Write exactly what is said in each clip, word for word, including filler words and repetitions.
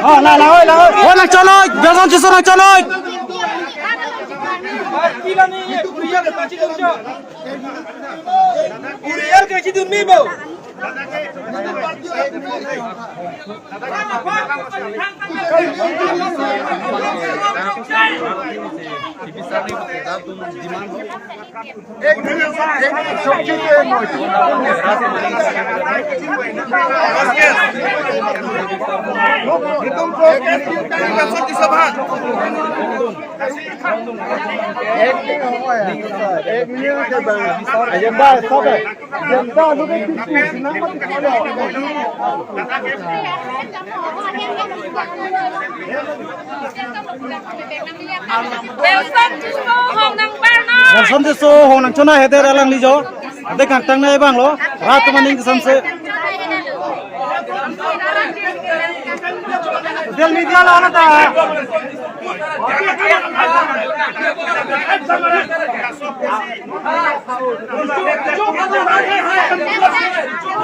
Oh, la, la, oi, la, oi. Oh, nangchonoi, Belson Tisso nangchonoi. Belson Tisso hong nangbar non. Belson Tisso hong nangchonoi heter alangli jo. Ade kangtang nai bang lo. Rat maning kesamse. Social media lo ana ta.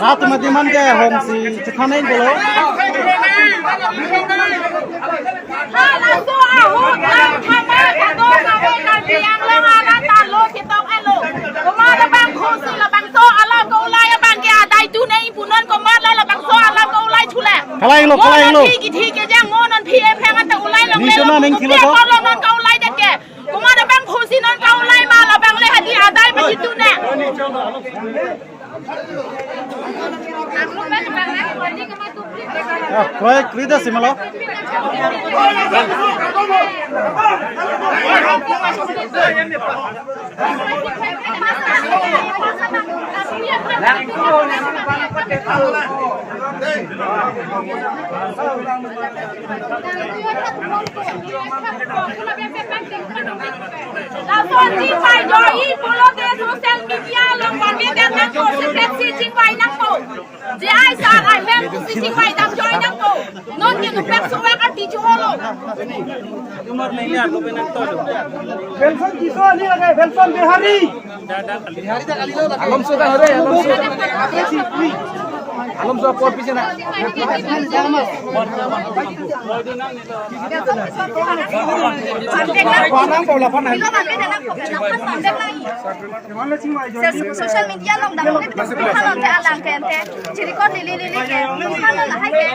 Rat mati man ke hong si chithanai bolo. Halaso ahut nang thama kado kave Karbi Anglong arat ta lo chitok elo. Komat labang khusi labangso alam ke-ulai abang ke adai tu nai punon komat lo labangso alam ke-ulai chule. Kalang lo, kalang lo. Mo non thi kithi kejang mo non thi epheng anta ulai longle. Nisho lo, na neng thilo ko. Lo non ke-ulai det ke. Komat labang khusi non ke-ulai ma labang le hadi adai ma chitu ne. Ah, koi krida si malo. Lason chingvai joi pulote social media along bang ke nangpo, separate si chingvai nangpo. J I sir ahem si chingvai dam joi nangpo. Non ke nupek suwak arti chuholo. Belson Tisso ani lage, Belson Bihari. Alomso ta hore, alomso. Alomso apor pise na. Social media along dam ke, halon te alang ke ante, chirikot lili lili ke, halon lahai ke.